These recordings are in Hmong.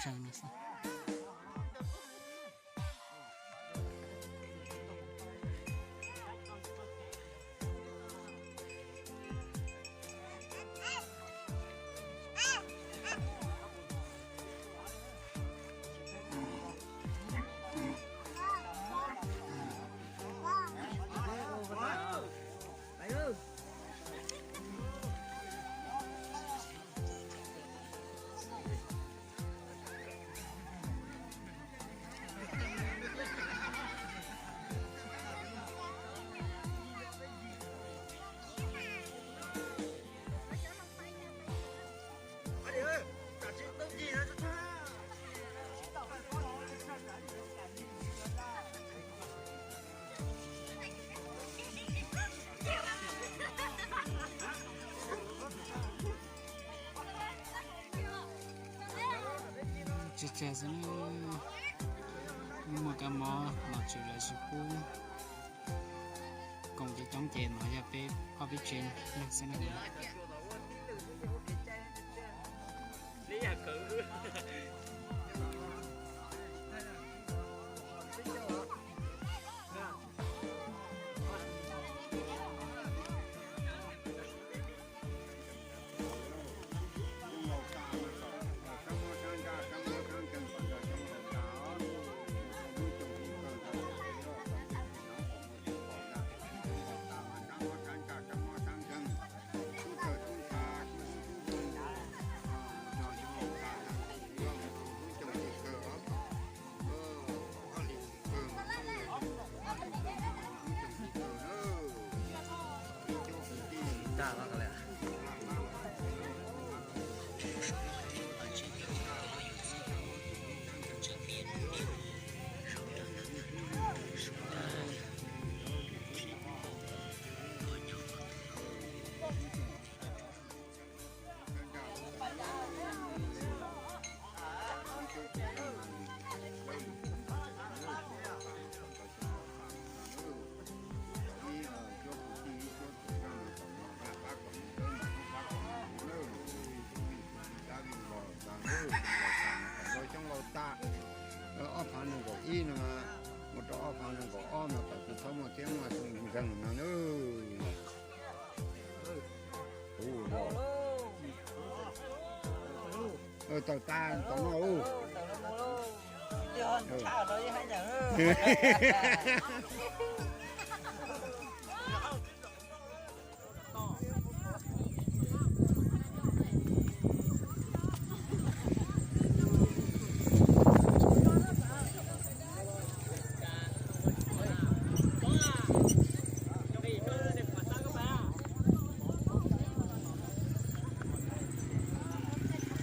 tsawg no xwb. Tsawg tsawg xwb, muaj kab mob los tseem lawv tsis pub koom coob coob ces no yog peb ob peb tsev neeg xwb na. Xyoo laus tas, ob phav nees nkaum ib no mus rau ob phav nees nkaum ob no tam tus txhob muaj thiab muaj xyoo nkeeg no na. Tawm tas tau no.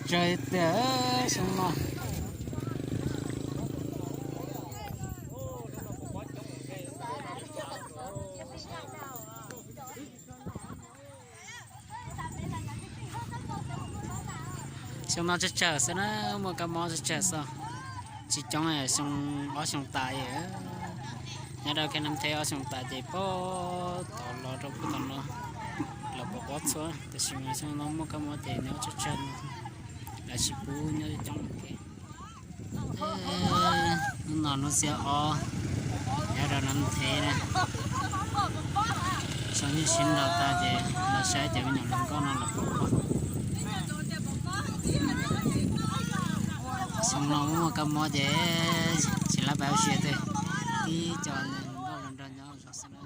Tsawg tiag xyoo no. Xyoo no tsawg tsawg xwb na, muaj kab mob tsawg tsawg xwb. Tsis coob, xyoo ob xyoo tas. Nyob rau Khej Nam Theb ob xyoo tas ces pab tom los rau pem tom no los pov pob txhua, tiam sis mas xyoo no muaj kab mob ces nyob tsawg tsawg no, lawv tsis pub nyob coob ua ke. Hnub no hnub xiab ob, nyob rau Nam Theb na, tso nyuj sib nraus tag ces los saib cov me nyuam hluas nkauj no los pov pob. Xyoo no muaj kab mob ces tsis lab pab ua si tiag, tib co nkauj hluas nraug nyob zov xwb na.